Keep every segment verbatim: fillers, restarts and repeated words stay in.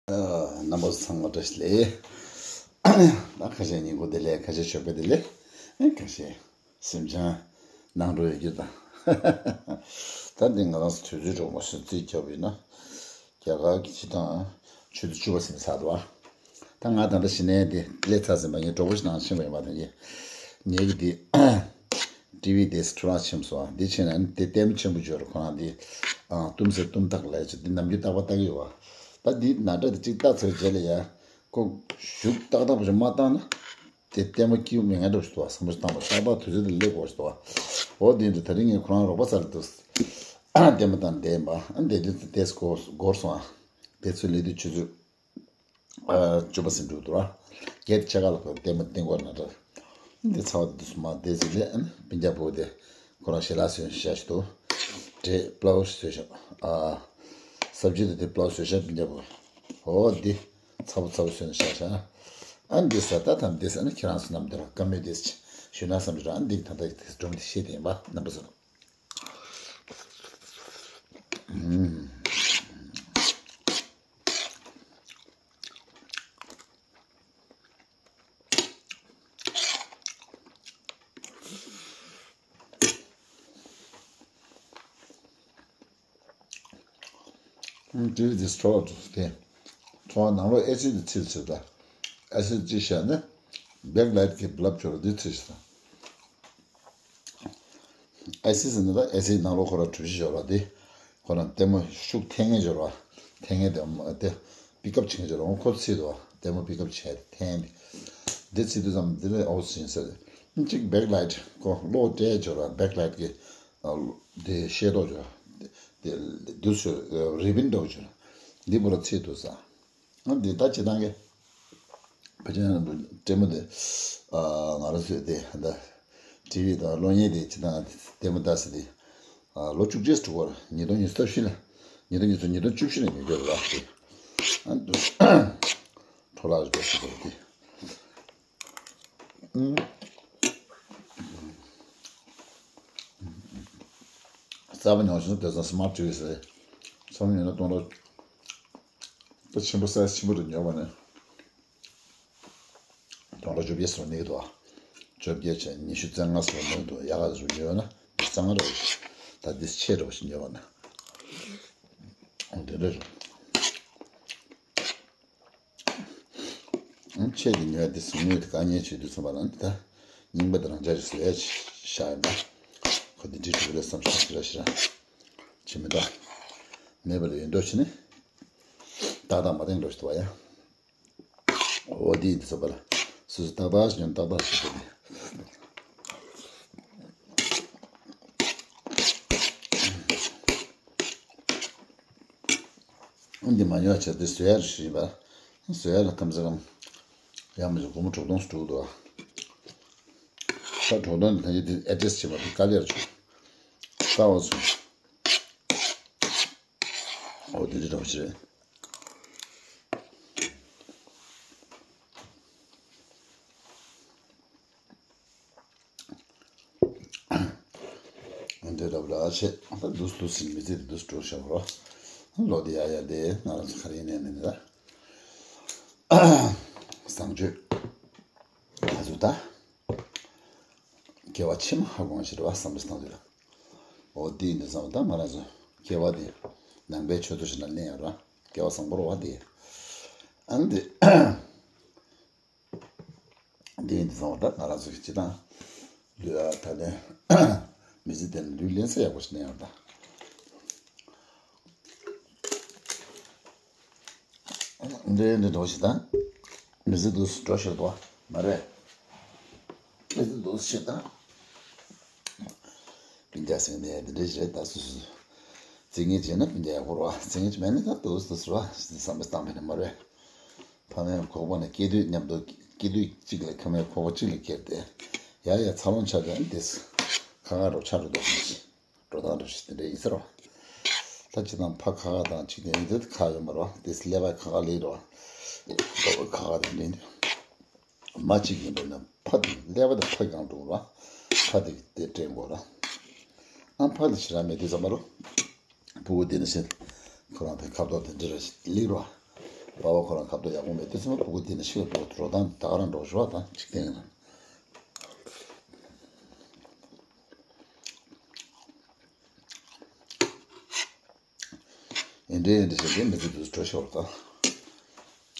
རྣམ་པ་ཚང་མ་བཀྲ་ཤིས་བདེ་ལེགས། ད་ཁ་ཤས་ཉིན་གུང་བདེ་ལེགས། ཁ་ཤས་ཞོགས་པ་བདེ་ལེགས། ཨེ་ཁ་ཤས་སེམས་ཅན་ནང་འགྲོ་ཡོད་རྒྱུ་དང་། ད་འདི་ང་རང་ཚོ་དུས་ཚོད་གྲོགས་མོ་སུ་རྩིས་རྒྱབ་ཡིན་ན། རྒྱ་གར་གྱི་སྤྱི་བཏང་ཆུ་ཚོད་བཅུ་པ་ཟིན་ཚར་འདུག་བ། ད་ང་ད་ལྟ་གཞི་ནས་འདི་སླེབས་ཚར་ཟིན་པ་ངའི་གྲོགས་པོ་ཞིག་ནང་ཕྱིན་པ་ཡིན་པ་དང་གི། ངེད་ཀྱི་འདི་ཊི་ཝི་དེ་སི་ཁྲོ་རང་ཕྱིན་སོང་བ། འདི་ཕྱིན་ན་འདི་ལྟད་མོ་ཆེན་པོ་བརྗོད་རོགས་ཁོ་རང་འདི་ཨང་གཏུམ་སེ་གཏུམ་ཐག་ལས་ཆུ་འདི་ནམ་རྒྱུན་རྟག་པ་ལྟ་གི་ཡོད་བ། ད་འདི་ན་འདྲ་དེ་གཅིག་ལྟ་ཚར་རྗེས་ལ་ཡ། ཁོ་གཞུག་ཏག་ཏག་པོ་ཞིག་མ་བཏང་ན། དེ་ལྟད་མོ་སྐྱིད་པོ་མེད་ངན་འདྲ་པོ་ཞིག་འདུག་བ། བསམ་བློ་ཞིག་བཏང་བ་ཏག་ཏག་དུས་ཚོད་དེ་སླེབས་དགོས་ཞིག་འདུག་བ། འོ་དེ་འདྲ་ད་རིང་ངས་ཁོ་རང་རོགས་པ་ཚར་འདུག་ལྟད་མོ་བཏང་བསྡད་ཡིན་པ། ཨ་འདས་དུས་དེ་སྐོར་འགོར་སོང་ཨ། དེ་ཚོའི་ལས་དུས་ཆུ་ཚོད་ཨ་བཅུ་པ་ཟིན་འགྲོ་འདུག་བ། གེད་ཆེ་ཁ་ལ་ཁོས་ལྟད་མོ་བསྟན་དགོས་ན་འདྲ། འདི་ཚ་བ་དེ་དུས་སུ་མ་བསྡད་ཟིན་ལས་ཨ་ནི་སྤུན་ཀྱག་བུ་དེ་ཁོ་རང་ཞལ་ལག་བཟོས་ཤག་ཞིག་འདུག་འབྲས་པླའོ་བཟོས་ཤག་ཨ། སབ་ཇི་དེ་དེ་པླའོ་བཟོས་ཤག་སྤུན་ཀྱག་བུ། འོ་འདི། ཚ་པོ་ཚ་པོ་བཟོས་ནས་བཞག་བཞག་ཨ་འདི་ཟ་ད་དམ་འདི་ཟ་ན་ཁྱེད་རང་ཚོ་རྣམས་འདི་ར་བཀའ་མོལ་འདི་ཞུ་ན་བསམ་རེད། ཨ་འདི་ད་ལྟ་དེ་སྒྲུང་འདི་བཤད་དེ་ཡིན་པ་རྣམ་པ་ཚོ། ཨུམ། དེ་བས་དེ་སྤྲོ་བ་འདུག་སྟེ། ཚོང་ནང་ལོགས་ཨེ་སི་དེ་ཚིལ་ཚིལ་ད། ཨེ་སི་ཅི་བྱས་ནས་བེག་ལའིཊ་གི་བལབ་སྦྱོར་འདི་ཚིལ་ཞིག་ད། ཨེ་སི་ཟེར་ན་ད་ཨེ་སི་ནང་ལོགས་ཁོ་ར་གྲུ་བཞི་སྦྱོར་བ་དེ། ཁོ་ར་ལྟད་མོ་ཤུགས་འཐེན་མཁན་སྦྱོར་བ། འཐེན་མཁན་དེ་དེ་པིག་ཨབ་བྱེད་མཁན་སྦྱོར་བ་ཁོ་ཚིལ་འདུག་བ། ལྟད་མོ་པིག་ཨབ་བྱས་ཏེ་འཐེན་ཏེ། འདི་ཚིལ་དུས་ཙམ་འདི་ལས་ཨོ་ཟིན་ཟེར། གཅིག་བེག་ལའིཊ་ཁོ་གློག་སྤྲད་སྦྱོར་བ་བེག་ལའིཊ་གི། དེ་ཤེ་ཏོག་ཅོ། དེ་དུས་སུ་རི་བིན་འདྲ་བོ་ཅོ། འདི་པོ་ར་ཚིག་ཏུ་ས། འདི་ད་ཅི་ཐང་གི། ཕ་ཆེན་ལྟད་མོ་དེ། ང་རང་ཚོས་དེ་ད། ཊི་ཝི་དང་གློག་བརྙན་དེ་ཅི་ཐང་ལྟད་མོ་ལྟ་ས་དེ། ལོ་བཅུ་གཅིག་དྲུག་པར་ཉིས་སྟོང་ཉི་ཤུ་རྩ་བཞི་ལ། ཉིས་སྟོང་ཉི་ཤུ་ཉིས་སྟོང་བཅུ་བཞི་ལ་ཉོ་རྒྱུ་རེད་བ་དེ། འཕྲོ་བརླག་རེད་ཟེར་གི་རེད་དེ། རྩ་བ་ཉོ་ཆུང་དེ་ཚོ་སི་མ་ཊི་ཝི་ཟེར། ཚོང་ཉོས་ན་སྟོང་ཕྲག་ད་ཆེན་པོ་སའི་ཛི་ཆེན་པོ་རེ་ཉོས་པ་ནི་སྟོང་ཕྲག་བཅོ་བརྒྱད་སོང་ནི་འདུག་བཅོ་བརྒྱད་བྱས་ཉི་ཤུ་རྩ་ལྔ་སོང་ནི་འདུག་ཡག་ག་རུ་ཉོས་ན་རྩ་ལྔ་རེ་ད་འདི་ཆེ་རེ་ཞིག་ཉོས་པ་ན་འདི་འདྲ་རེད། ཆེད་དུ་ཉོས་དེ་གཟུགས་ནུས་དེ་དཀའ་ངལ་ཆེ་དུས་ཙམ་པ་ལ་ནི་ད་རྙིང་པ་དེ་རང་འཇགས་རེད་ཟེར་ཡ་ཆ་ཡིན་ན། ཁོ་དེ་འདྲི་ཐུབ་རེད་བསམ་ཤེས་ཤིག་ར་ཤི་ར་ཆེ་མི་འདྲ། མེད་པ་ལ་ཡོད་མདོག་བྱས་ནས་ཏག་ཏག་མ་བསྟན་འགྲོ་ཞིག་འདུག་བ་ཡ། འོ་དེ་ཡིན་དུས་ཙམ་པ་ལ་སོ་སོ་ཏག་ཏག་ཞིག་ཉོན་ཏག་ཏག་ཞིག་བྱེད་དེ། འདི་མ་ཉོ་བྱས་ཏེ་བཟོ་ཡ་རེ་ཞུས་པ། བཟོ་ཡ་ལ་ཁམས་སེ་ཁམས་ཡང་མི་འཇུག་སྒོར་མོ་དྲུག་སྟོང་ཙམ་འགྲོ་གི་འདུག་ཨ། ད་དྲུག་སྟོང་འདི་ད་ཡི་འདི་ཨེ་ཌི་རེ་སི་བྱེད་པ་འདི་དཀའ་ལས་རེ་བྱུང་། དཀའ་བ་སོང་། འོ་དེ་འདྲ་འདྲ་བོ་ཞིག་རེད། འདི་རབ་ལ་ཆེ། ད་འདུས་འདུས་ཟིན་མི་ཚེ་འདི་འདུས་འགྲོ་ཤོག་རོ། ལོ་འདི་ཡ་ཡ་འདི་ང་རང་ཚོ་ག་རེ་ཡིན་ནས་ནི་ད། བཟང་སྤྱོད། ང་ཚོ་ད། སྐྱེ་བ་ཕྱི་མ་ཧ་གོ་ཞིག་རེད་བ་བསམ་བློ་བཏང་དུས་ལ། འོ་འདི་ཡིན་དུས་ཙམ་ད་ང་རང་ཚོ་སྐྱེ་བ་འདི། ནང་པའི་ཆོས་ཚུལ་ཞིག་ན་གླེང་ཡོད་ར། སྐྱེ་བ་བཟང་པོ་རེད་བ་འདི། ཨ་ནི་འདི། འདི་ཡིན་དུས་ཙམ་པ་ད་ང་རང་ཚོ་གི་སྤྱི་བཏང་ལུས་ཨ་ད་ལན་མི་ཚེ་འདི་ནི་ལུས་ལེན་ས་ཡག་པོ་ཞིག་ནས་ཡང་ད་འདྲེ་འདྲེ་འགྲོ་ཞིག་དང་མི་ཚེ་འདུག་འགྲོ་ཞིག་འདུག་མ་རེད། མི་ཚེ་འདུག་ཞིག་དང་སྤུན་ཀྱག་ཟེར་ནས་འདི་འདྲེ་ཞིག་རེད། ད་སུ་སུ་རྩིས་ངན་བྱས་ན་སྤུན་ཀྱག་ཡག་པོ་རེད་བ། རྩིས་ངན་མེད་ན་ད་འདུག་འདུག་རེད་བ་བསམ་པ་བཏང་བས་ན་མ་རེད། ཕ་མའི་ཁོག་པ་ནས་སྐྱེ་དུས་མཉམ་དུ་སྐྱེ་དུས་གཅིག་ལ་ཕ་མའི་ཁོག་པ་གཅིག་ལ་སྐྱེས་ཏེ། ཡ་ཡ་འཚར་ལོངས་ཆགས་ཀྱང་འདི་ཁ་ཁ་རུ་ཆགས་འགྲོ་འདུག་འགྲོ་སྟངས་འདྲ་ཞིག་དེ་འདྲ་ཡིན་ཟེར་རོ། ད་ཅི་དང་ཕ་ཁ་ཁ་དང་གཅིག་དེ་ཡིན་དུས་ཁ་ཡོད་མ་རོ། འདི་ཀླད་པ་ཁ་ཁ་ལེགས་རོ། ཁ་ཁ་དེ་འདྲ་ཡིན་དུས། མ་གཅིག་ཡིན་པས་ན་ཕ་དེ་ཀླད་པ་དེ་ཕ་གང་འགྲོ་རོ། ཕ་དེ་དེ་དྲན་དགོས་རོ། ཨ་ཕ་དེ་ཞེ་དྲག་མེད་དུས་ཙམ་མ་རོ། ཕྲུ་གུ་དེ་ནི་ཤེས། ཁོ་རང་དེ་ཁ་དོག་དེ་འདྲ་རེ་ལེགས་རོ། པ་པ་ཁོ་རང་ཁ་ཐུག་ཡག་པོ་མེད་དུས་ཙམ་པ་སྤུ་གུ་དེ་ནས་ཤི་བ་འགྲོ་འགྲོ་སྟངས་ད་ག་རང་འགྲོ་ཞུ་བ་དང་ཅིག་བསྟན་ཡིན་ལ། ཨེ་འདྲའི་ཨེ་འདྲ་བྱས་ཏེ་མི་ཚེ་འདི་ཚོ་འགྲོ་ཤོར་དང་།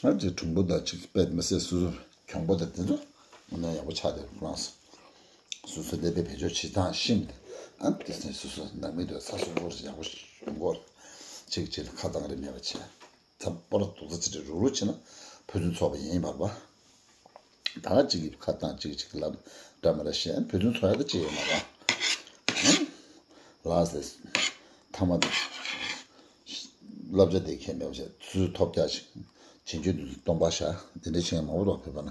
ཨ་ཅེ་གྲུང་པོ་དང་ཅིག་པད་མི་སེ་སུ་སུ་གྱོང་པོ་དང་དེ་ཚོ་ང་ན་ཡག་པོ་ཆགས་ཏེ་ཁོ་རང་སུ་སུ་སླེབས་པའི་བེད་སྤྱོད་བྱེད་སྟངས་ཤིམ་ཏེ་ཨ་དེ་སེ་སུ་སུ་ནང་མི་དུ་ས་སུ་བོར་ཡག་པོ་ཡོང་གོ་ཅིག་ཅིག་ཁ་བཏང་རེ་མེད་པ་བྱས། ཚ་པོར་རྡོག་རྩ་ཅིག་རུག་རུག་བྱས་ན་ཕུན་སུམ་ཚོགས་པ་ཡིན་པར་བ། ད་གཅིག་གིས་ཁ་བཏང་གཅིག་གཅིག་ལབ་འདྲ་མ་རེད་ཤེས་བོད་དོན་ཚོགས་ཡ་ད་ཅི་ཡོད་མ་རེད། ལགས་སེ། ཐ་མ་དེ། བསླབ་བྱ་དེ་ཁྱད་མེད་པ་བྱས་ཚུལ་ཐོབ་རྒྱག་ཅིག་བྱེད་སྤྱོད་དུ་སྟོང་པ་བཞག་དེ་འདྲའི་ཆེན་མང་པོ་རོགས་ཕེབས་པ་ན།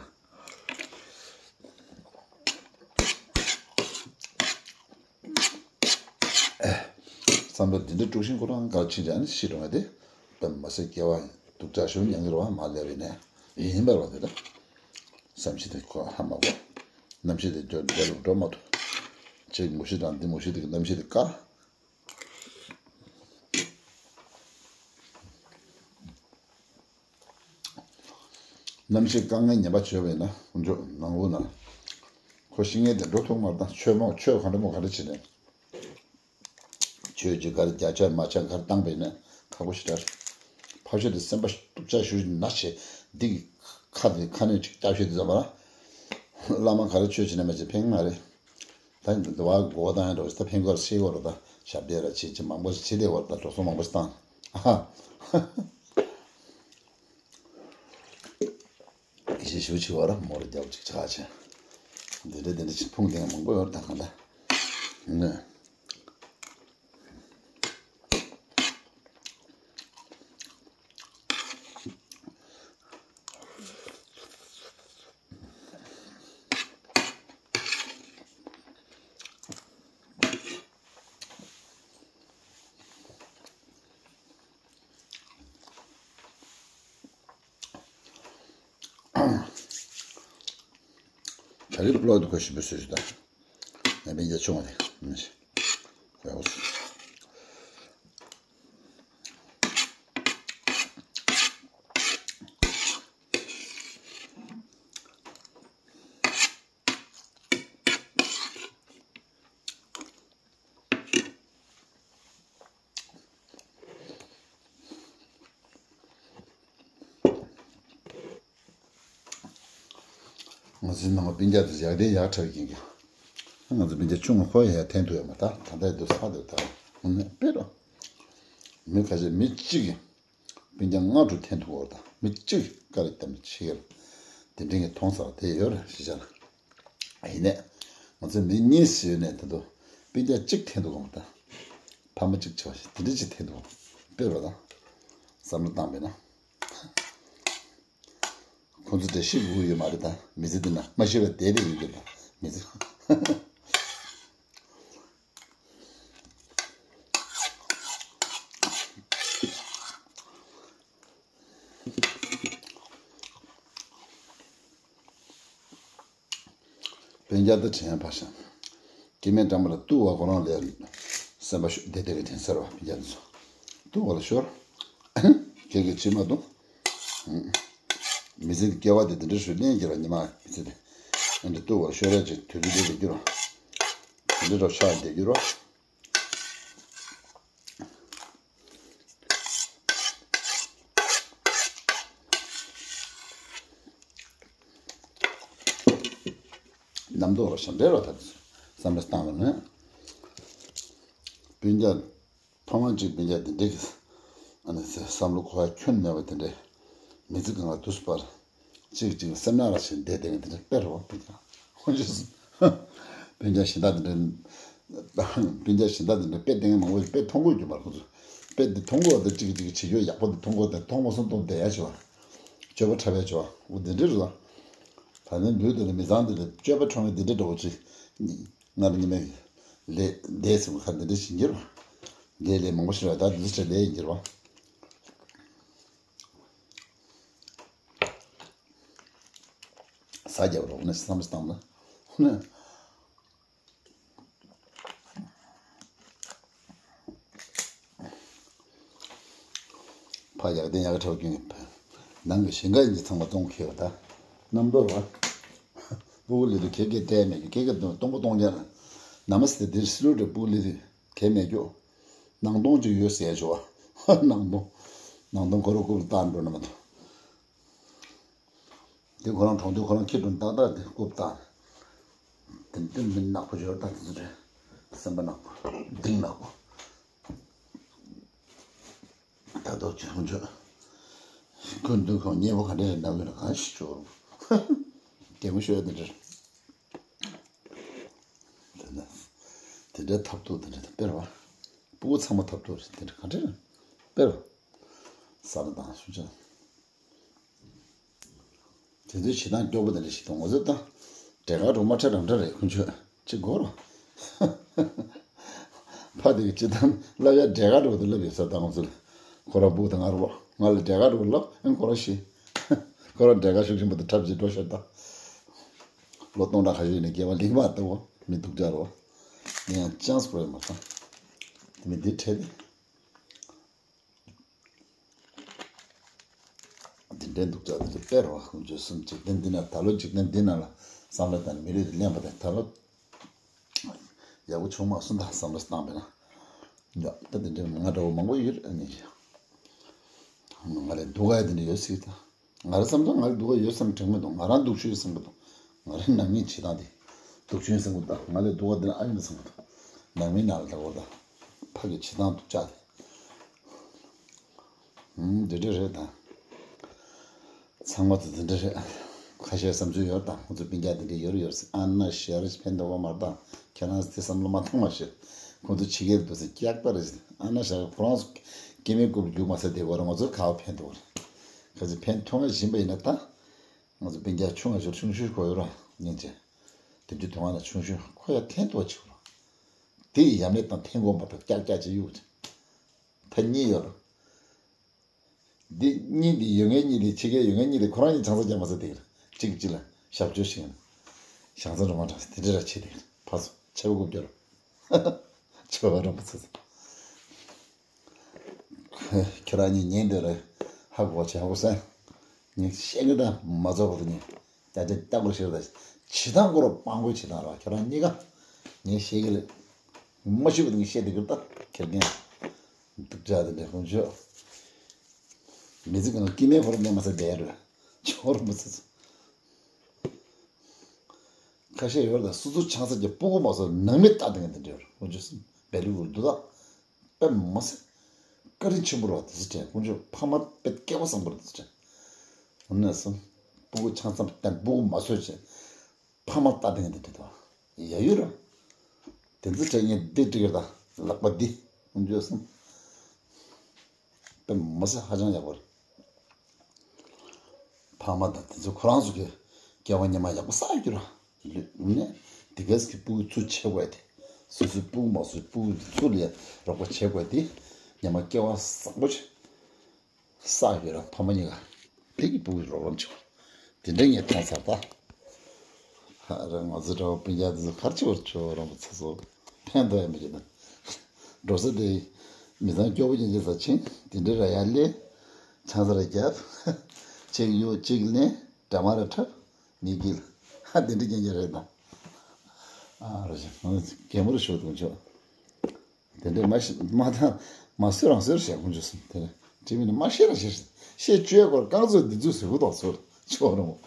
བསམ་བློ་འདི་འདྲ་དཀྲུག་ཤིང་ཁོ་རང་གར་ཕྱིན་ཀྱང་ཤི་འགྲོ་ང་དེ། དཔེ་མ་སྲིད་སྐྱེ་བ་སྡུག་ཅག་ཞུ་མྱང་གི་རོ་མ་སླེབས་པས་ནས་ཡིན་པར་བ་དེ་ལ། བསམ་ཤེས་དེ་ཁོ་ཧ་མ་གོ། རྣམ་ཤེས་དེ་འགྲོ་འདྲ་རུ་འགྲོ་མ་ཐུབ། ཅིག་མུ་ཤི་དང་འདི་མུ་ཤི་དེ་གི་རྣམ་ཤེས་དེ་དཀར། རྣམ་ཤེས་དཀའ་ངལ་ངན་པ་བྱོས་པས་ན་འཇོག་ནང་འོ་ན། ཁོ་ཤི་ངེས་དེ་འགྲོ་ཐུབ་མ་ད་ཆོས་མོ་ཆོས་ག་འདྲ་མོ་ག་འདྲ་བྱེད་ནས། ཆོས་ཀྱི་གར་རྒྱ་ཆ་མ་ཆ་གར་བཏང་པས་ན་ཁག་པོ་ཞིག་རེད། ཕ་ཤོད་དེ་སེམས་པ་སྟུག་ཆ་ཞུ་ཞུ་ན་ཆེ་འདི་གི་ཁ་དེ་ཁ་ནས་ཅིག་སྐྱབས་ཤོད་དེ་ཙམ་པ་ལ། བླ་མ་ག་རེ་ཆོས་བྱེད་ན་མ་བྱེད་ཕན་མ་རེད། ད་འདི་བ་གོ་བ་དང་ཡང་འགྲོ་ད་ཕན་གོ་ར་སེ་གོ་ར་ད་ཞབས་བརྟན་ར་བྱེད་ཅི་མང་པོ་ཞིག་བྱེད་དེ་བར་ད་འགྲོ་སོང་མང་པོ་ཞིག་བཏང་ཨ་ཧ། ཡེ་ཤེས་ཞུ་ཆེ་བ་ར་མོ་ར་རྒྱབ་ཅིག་ཆག་ཆེ། འདི་འདྲ་འདི་འདྲ་ཅིག་ཕུང་ལྡན་མང་པོ་ཡོད་ད་གང་ལ། ནས། ད་རེས་བློ་དུ་ཁོ་ཞིབ་པོ་བཟོས་ཤིག་ད། ང་པན་ཇ་ཆུང་བ་དེ། ཁོ་ཡག་པོ་བཟོས། ང་ཚོའི་ནང་སྤུན་ཀྱག་དེ་ཡག་དེ་ཡག་ཁྲ་བའི་རྐྱེན་གྱིས། ང་ཚོ་སྤུན་ཀྱག་ཆུང་ངུ་ཁོ་ཡང་འཐེན་ཐུབ་ཡོད་མ་ད་ད་ལྟ་དུ་ས་དེ་ད་ངུ་ནས་དཔེ་རོ། མི་ཁ་ཤས་མི་གཅིག་གིས་སྤུན་ཀྱག་ལྔ་དྲུག་འཐེན་ཐུབ་ཡོད་ད་མི་གཅིག་དཀའ་ལས་བརྒྱབ་ནས་ཕྱི་རྒྱལ་དེ་འདྲའི་ངས་མཐོང་ཚར་དེ་ཡོད་རེད་ཤི་བྱ་ལ། ཡིན་ནས། ང་ཚོ་མི་གཉིས་ཟེར་ནས་ད་དུ་སྤུན་ཀྱག་གཅིག་འཐེན་དུ་གོ་མ་ད། ཕ་མ་གཅིག་བྱས་པ་ཞིག་དེ་འདྲ་གཅིག་འཐེན་དུ་གོ་དཔེ་རོ་ད། བསམ་བློ་བཏང་བས་ན། ཁོང་ཚོ་དེ་ཤི་དགོས་ཡོད་མ་རེད་ད། མི་ཚེ་འདི་ན་མ་ཤི་བ་བསྡད་བསྡད་ཡོད་རེད་ད། མི་ཚེ། སྤུན་ཀྱག་དེ་དྲན་ཕར་བཞག་སྐྱེ་དམན་གྲངས་མ་ལ་གཏུག་བ་ཁོ་རང་ལས་སེམས་པ་ཤོར་བདེ་བདེ་གི་དྲན་ཟེར་བ་སྤུན་ཀྱག་དེ་ཚོ་གཏུག་བ་ལ་ཤོར། ཁྱེད་ཀྱི་ཕྱི་མ་གཏུག་མི་ཚེ་འདི་སྐྱེ་བ་འདི་འདི་འདྲ་ཞུ་གླེང་གྱི་ར་ཉི་མ་མི་ཚེ་འདི་ཨ་འདྲ་གཏུག་བ་ལ་ཤོར་ཡ་ཅིག་དུས་ཚོད་འདི་བསྡད་རྒྱུ་ར་འདི་འདྲ་ར་ཆགས་བསྡད་རྒྱུ་ར། རྣམ་རྟོག་རོ་ཞིང་འབྲེལ་རོ་ཐབས་བསམ་བློ་བཏང་བ་ནི། སྤུན་ཀྱག་ཕ་མ་གཅིག་སྤུན་ཀྱག་དེ་འདྲས་ཀྱི་ཨ་ནི་བསམ་བློ་འཁོར་བ་ཁྱོན་མེད་པ་དེ་འདྲས་མི་ཚེ་གང་ལ་དུས་སུ་བར་གཅིག་གཅིག་སེམས་ནང་ལ་ཞིག་བསྡད་བསྡད་མཁན་དེ་འདྲས་དཔེ་རོ་སྤུན་ཀྱག་ཧོན་ཅི་སུ་སྤུན་ཀྱག་གཞན་དག་དེ་འདྲས། སྤུན་ཀྱག་གཞན་དག་དེ་འདྲ་དཔེ་བསྟན་མཁན་མང་པོ་ཞིག་དཔེ་མཐོང་གི་ཡོད་པ་ཁོ་ཚོ། དཔེ་འདི་མཐོང་གི་ཡོད་དེ་གཅིག་གཅིག་བྱེད་རྒྱུ་ཡག་པོ་འདི་མཐོང་གི་ཡོད་དེ་མཐོང་མ་སོང་མཐོང་བསྡད་ཡ་བྱེད་པ། སྤྱོད་པ་འཁྲབ་པའི་བྱེད་པ་འོ་འདི་འདྲ་རེད་ལ། ད་ནི་ལུས་དེ་ནི་མི་ཚང་དེ་ལ་སྤྱོད་པ་འཁྲབ་མཁན་འདི་འདྲ་འདྲ་བོ་ཅིག་སྔར་ཉི་མའི་ལས་འདས་ཟིན་པ་ཁ་འདི་འདྲ་ཞིག་འགྱུར་བ། ལས་ལས་མང་པོ་ཞིག་རེད་ད་འདི་འདྲ་ལས་འགྱུར་བ། ཟ་རྒྱབ་རོགས་ནས་བསམ་བློ་བཏང་ན་ཧུ་ནས། ཕ་ཡག་དེ་ཡག་གི་ཁྲབ་རྒྱུན་གྱི་ཕ། ནང་གི་ཞིང་ཁ་ཡིན་གྱི་ཚང་མ་སྟོང་ཁེལ་བ་ད། རྣམ་རྟོག་ར། སྤུ་གུ་ལི་དུ་ཁེ་ཁེ་སྤྲད་མེད་རྒྱུ་ཁེ་ཁེ་སྟོང་སྟོང་པོ་སྟོང་རྒྱ་ལ། ནམ་སི་དེ་དེར་སི་ལུ་དེ་སྤུ་གུ་ལི་དུ་ཁེ་མེད་རྒྱུ། ནང་སྟོང་ཅིག་ཡོད་ཟེར་ཞོ། ནང་སྟོང་། ནང་སྟོང་ཁོ་ར་རྐུབ་ལ་བཏང་འགྲོ་ན་མ་ཐོ། དེ་ཁོ་རང་གྲོང་དུ་ཁོ་རང་ཁྱི་དུ་ཏག་ཏག་དེ་རྐུབ་བཏང་། དེ་འདི་མི་ནག་པོ་ཞོར་ད་དེ་ཚོ་རེད། སེམས་པ་ནག་པོ། གདིང་ནག་པོ། ད་དུང་ཆུང་ཆུང་ཀུན་ཏུ་ཁོང་ཉེ་པོ་ག་འདྲ་ཡིན་ན་ཡོད་ན་གང་ཞིག་ཆོག་རུང་། གད་མོ་ཤོར་དེ་འདྲ། དེ་འདྲ་དེ་འདྲ་ཐབས་སྡུག་དེ་འདྲ་དེ་སྤེལ་བ། སྤུ་གུ་ཚང་མ་ཐབས་སྡུག་རེད། དེ་འདྲ་ག་འདྲ་སྤེལ་བ། ས་ར་དང་ཤུ་ཅང་། དེ་ཚོའི་བྱེད་སྟངས་སྐྱོ་པོ་དེ་འདྲ་ཞིག་དང་ང་ཚོ་ད། འབྲས་དཀར་གྲོགས་མ་ཁྲ་འགྲམ་ཁྲ་རེད་ཁོང་ཚོས་ཅི་དགོས་རོ། ཕ་དེ་གི་སྤྱི་བཏང་བསླབ་ཡ་འབྲས་དཀར་གྲོགས་དེ་བསླབ་ཡོད་ས་ད་ང་ཚོ་ལ། ཁོ་ར་སྤུ་དང་ང་ར་བ་ང་ལ་འབྲས་དཀར་གྲོགས་བསླབ་ཨེ་ཁོ་ར་ཤི། ཁོ་ར་འབྲས་དཀར་ཤུགས་ཆེན་པོ་དེ་འཁྲབ་ཅིག་འགྲོ་ཤར་ད། ལོ་སྟོང་ཕྲག་ཁ་ཤས་ནས་སྐྱེ་བ་ལེགས་མ་ལྟ་བུ་མི་སྡུག་ཅག་རོ། ངས་ཡང་ཅང་སི་པོ་རེད་མ་སོང་། དེ་མི་འདི་ཁྲེལ་ཏེ། དེ་འདྲའི་སྡུག་ཅག་དེ་ཚོ་དཔེ་རུ་བ་ཁོང་ཚོས་གསུམ་འཇིག་རྟེན་འདི་ན་ད་ལོ་འཇིག་རྟེན་འདི་ན་ལ་བསམ་བློ་བཏང་ནས་མི་ལུས་དེ་ལེན་པ་དང་ད་ལོ་ཡག་པོ་བྱུང་མ་སོང་ད་བསམ་བློ་བཏང་པས་ན། ཡ་ད་དེ་འདྲའི་ང་འདྲ་བོ་མང་པོ་ཡོད་རེད་ཨ་ནི། ང་ལས་སྡུག་ག་ཡ་དེ་འདྲ་ཡོད་སྲིད་ད། ང་རང་བསམ་ཚུལ་ང་ལས་སྡུག་ག་ཡོད་བསམ་དྲན་མི་འདུག་ང་རང་སྡུག་ཤོས་བསམ་གི་འདུག་ང་རང་ནང་མིའི་བྱེད་སྟངས་དེ་སྡུག་ཤོས་བསམ་གི་འདུག་ང་ལས་སྡུག་ག་དེ་ན་ཨ་ཡིན་བསམ་གི་འདུག་ནང་མིའི་ནང་ལ་ད་བོ་ད་ཕ་གི་བྱེད་སྟངས་སྡུག་ཅག་དེ། ཨུམ། འདི་འདྲ་རེད་ད། ཚང་མ་དེ་འདི་འདྲ་རེད། ཁ་ཤས་བསམ་ཚུལ་ཡོད་དང་ཁོང་ཚོ་སྤུན་ཀྱག་འདི་འདྲ་ཡོད་རེད་ཡོད་རེད་ཨ་ན་ཞེ་རེ་ཕན་འདོགས་པ་མ་རེད་ད། ཁྱེད་རང་དེ་བསམ་བློ་མ་བཏང་མ་ཤེས། ཁོང་ཚོ་ཕྱི་རྒྱལ་དུ་སེ་སྐྱག་པ་རེད། ཨ་ན་ཞེ་རེ་ཁོ་རང་ཚོ་སྐྱེ་མེད་རྐུབ་རྒྱུག་མ་ཟེར་དེ་བར་ང་ཚོར་ག་བ་ཕན་འདོགས་རེད། ག་ཚོད་ཕན་ཐོགས་ང་བཞིན་པ་ཡིན་ན་ད། ང་ཚོ་སྤུན་ཀྱག་ཆུང་ང་ཞོར་ཆུང་ཤོས་ཁོ་ཡོད་ར་ཉིན་ཅན། དེ་འདྲའི་དོན་ལ་ཆུང་ཤོས་ཁོ་ཡ་ཐན་ཐོག་ཆེ་བ་ར། དེ་ཡི་ཡམ་ལས་དང་ཐན་གོ་མ་ཐག་ཀྱག་ཀྱག་ཅིག་གཡུག་ཅིག་ད་གཉིས་ཡོད་ར། འདི་གཉིས་འདི་ཡོད་ངེས་གཉིས་འདི་ཕྱི་རྒྱལ་ཡོད་ངེས་གཉིས་འདི་ཁོ་རང་གཉིས་ཆང་ས་རྒྱག་མ་ས་དེ་གཅིག་གཅིག་ལ་ཞབས་ཕྱི་ཞིག་ཡིན། ཞང་ས་འགྲོ་མ་དྲག་དེ་འདྲ་ར་ཆེ་དེ་ཕ་སོ་ཆེ་བ་དགུ་བརྒྱ་ར། ཆེ་བ་ར་མ་ཚ་ས། ཁྱོད་རང་གཉིས་ཉན་འདོད་རེད། ཧ་གོ་བྱ་ཧུ་སན། ངས་བཤད་གི་ད་མ་རྫོགས་པ་དུ་ཉན། ད་ཅི་ལྟ་བུ་ཤེས་ད། ཇི་ལྟར་མགོ་རུ་སྤང་དགོས་ཇི་ལྟར་ར་ཁྱོད་རང་གཉིས་ཀ་ངས་བཤད་གི་ལེ། མ་ཤེས་པ་དུ་ངས་བཤད་དེ་གི་ད་ཁེར་རྐྱང་། འདུག་ཅག་དེ་འདྲ་ཁོང་ཆོས། མི་ཚེ་གང་སྐྱིད་མེད་ཁོ་ར་གནས་མ་ཚད་བསྡད་རེད། ཆོག་རུ་མ་ཚད། ཁ་ཤས་ཡོད་ལ་སོ་སོ་ཆང་ས་ཀྱི་སྤུ་གུ་མ་སོ་ནང་མི་ལྟ་དེ་ང་དེ་འདྲ་ཡོད་རེད་ཁོང་ཆོས་སུ་བེ་ལུ་རུ་འདུག་ད། དཔེ་མ་སྲིད། བཀའ་དྲིན་ཆེན་པོ་རེད་བ་དེ་ཚོ་དྲན་ཁོང་ཚོས་ཕ་མ་དཔེ་སྐལ་བ་བཟང་པོ་རེད་དེ་ཚོ་དྲན། འོ་ན་སོང་། སྤུ་གུ་ཆང་ས་བསྟན་སྤུ་གུ་མ་བཟོས་བྱས། ཕ་མ་ལྟ་དེ་ང་དེ་འདྲ་དོ། ཡ་ཡོད་ར། དེ་ཚོ་དྲན་ངས་འདི་འགྲིག་ར་ལག་པ་འདི་ཁོང་ཚོས་སོང་། དཔེ་མ་སྲིད་ཧ་ཅང་ཡག་པོ་རེད། ཕ་མ་དང་དེ་ཚོ་ཁོ་རང་ཚོ་གི་སྐྱེ་བ་སྔོན་མ་ཡག་པོ་བསགས་ཡོད་ར། ལུས་ནས་དེ་གས་ཀྱི་སྤུ་གུ་ཚུར་བྱེད་དགོས་ཏེ། སོ་སོའི་སྤུ་གུ་མ་སོའི་སྤུ་གུ་ཚུར་ལས་རོགས་པ་བྱེད་དགོས་ཏེ། སྔོན་མ་སྐྱེ་བ་བཟང་པོ་ཞིག་བསགས་ཡོད་ར་ཕ་མ་གཉིས་ཀ། དེ་གི་སྤུ་གུ་རོགས་རམ་བྱེད་དགོས། དེ་འདྲ་ངས་མཐོང་ཚར་ད། ཧ་ར་ང་ཚོ་འདྲ་བོ་སྤུན་ཀྱག་དེ་ཚོ་གར་ཆེ་བར་ཆོ་རོགས་པ་ཚ་སོ་ཕན་ཐོགས་ཡ་མི་བྱེད་ན། འགྲོ་ས་དེ་མི་ཚང་སྐྱོ་པོ་ཅན་ཅན་ས་ཆེན་དེ་འདྲ་ར་ཡར་སླེབས། ཆང་ས་ར་བརྒྱབ། གཅིག་གཡུག་གཅིག་ལེན་འདྲ་མ་ར་འཁྲབ། མི་དགེ་ལ་ཧ་དེ་འདྲ་རྐྱང་རྐྱང་རེད་དང་། ཨ་རོ་ཞེ་གད་མོ་རུ་ཤོར་འདུག་ཆོག་དེ་འདྲ་མ་ཤེས་མ་ཐང་མ་བཟོས་རང་བཟོས་རེད་ཞེས་ཁོང་ཚོས་གསུངས། དེ་ནས་དྲི་མི་ནི་མ་ཤེས་རང་ཤེས་ཤེས་བཅོས་སྐོར་རྐང་བཙུགས་འདི་ཚོས་ཟེར་བུ་དང་ཟེར་ཆོག་རུང་།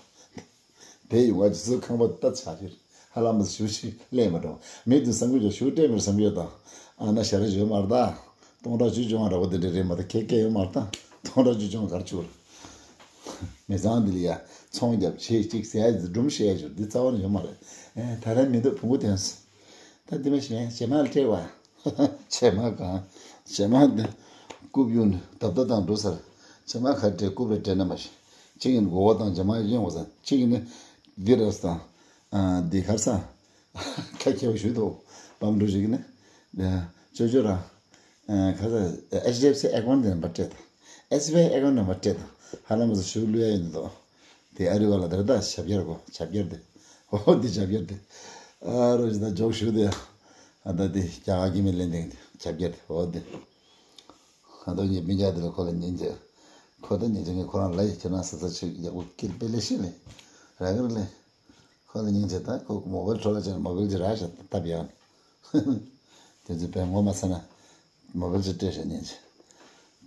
དེ་ཡོང་བ་ཇི་སྲིད་ཁང་པ་ལྟ་ཆ་རེད། ཧ་ལམ་ཞུ་ཞིག་ལས་མ་འགྲོ། མི་དུ་བསམ་གྱི་ཞུ་སྤྲད་མི་བསམ་གྱི་དང་། ཨ་ན་ཞ་རེ་ཞུ་མར་ད། སྟོང་ཕྲག་བཅུ་བཅོ་ལྔ་འདྲ་བོ་དེ་འདྲ་རེད་མ་ད་ཁེ་ཁེ་ཡོད་མར་ད། སྟོང་ཕྲག་བཅུ་བཅོ་ལྔ་གར་ཆུར། མི་ཚང་འདི་ལ་ཡ་ཚོང་རྒྱབ་བྱེད་ཅིག་ཟེར་ཡ་སྒྲུང་བཤད་ཡ་ཞུ་འདི་རྩ་བ་ནས་ཡོད་མ་རེད། ཨེ་ད་རེས་མི་འདུག་བུ་མོ་དེ་ཡང་སོང་། ད་འདི་མ་ཤེས་ཇེ་མང་ལ་སྤྲད་བ། ཇེ་མང་གང་། ཇེ་མང་འདི་རྐུབ་གཡུག་ནས་བརྡབ་བརྡབ་བཏང་འགྲོ་ཚར། ཇེ་མང་ག་སྤྲད་རྐུབ་ལ་སྤྲད་ན་མ་ཤེས། གཅིག་ཡིན་མགོ་བོ་བཏང་ཇེ་མང་གཡེང་བ་ཚར་གཅིག་ཡིན་ནི་འདི་ར་སོང་། འདི་གར་སོང་། ཁ་ཁྱེར་བ་ཞུས་འདུག་པམ་འགྲོ་ཞིག་ནི། ཅོ་ཅོ་ར། ཁ་སང་ཨེཆ་ཌི་ཨེཕ་སི་ཨེ་ཀའུན་ཊི་ནམ་བར་སྤྲད་དང་། ཨེསི་བི་ཨའི་ཨེ་ཀའུན་ཊི་ནམ་བར་སྤྲད་དང་། ཧ་ལམ་ཚོ་ཞུ་བླུ་ཡ་ཡིན་འདུག་དེ་ཨ་རི་བ་ལ་དེར་ད་ཞབས་རྒྱར་གོ་ཞབས་རྒྱར་དེ། ཨོ་དེ་ཞབས་རྒྱར་དེ། ཨ་རོ་ཞིག་ད་འཇོག་ཞུ་དེ། ཨ་ད་དེ་རྒྱ་གར་གྱི་མི་ལེན་དེ་ཞབས་རྒྱར་དེ་ཨོ་དེ། ཨ་ད་ངའི་སྤུན་ཀྱག་དེ་ལ་ཁོ་ལ་ཉིན་བྱེད། ཁོ་ད་ཉིན་ཅིག་ངས་ཁོ་རང་ལ་ཡི་ཁྱེད་རང་ས་ཚ་ཆེ་ཡག་པོ་སྐྱིད་པེ་ལེ་ཤི་ལེ། ར་གི་ར་ལེ། ཁོ་ལ་སྙིང་རྗེ། ད་ཁོ་མོ་བལ་འཕྲོ་ལ་ཅན་མོ་བལ་གྱི་ར་ཤ་སྟབས་ཡག་ནི། དེ་ཚོ་བས་ངོ་མ་ཚ་ན་མོ་བལ་གྱི་སྤྲད་ཤ་སྙིང་རྗེ།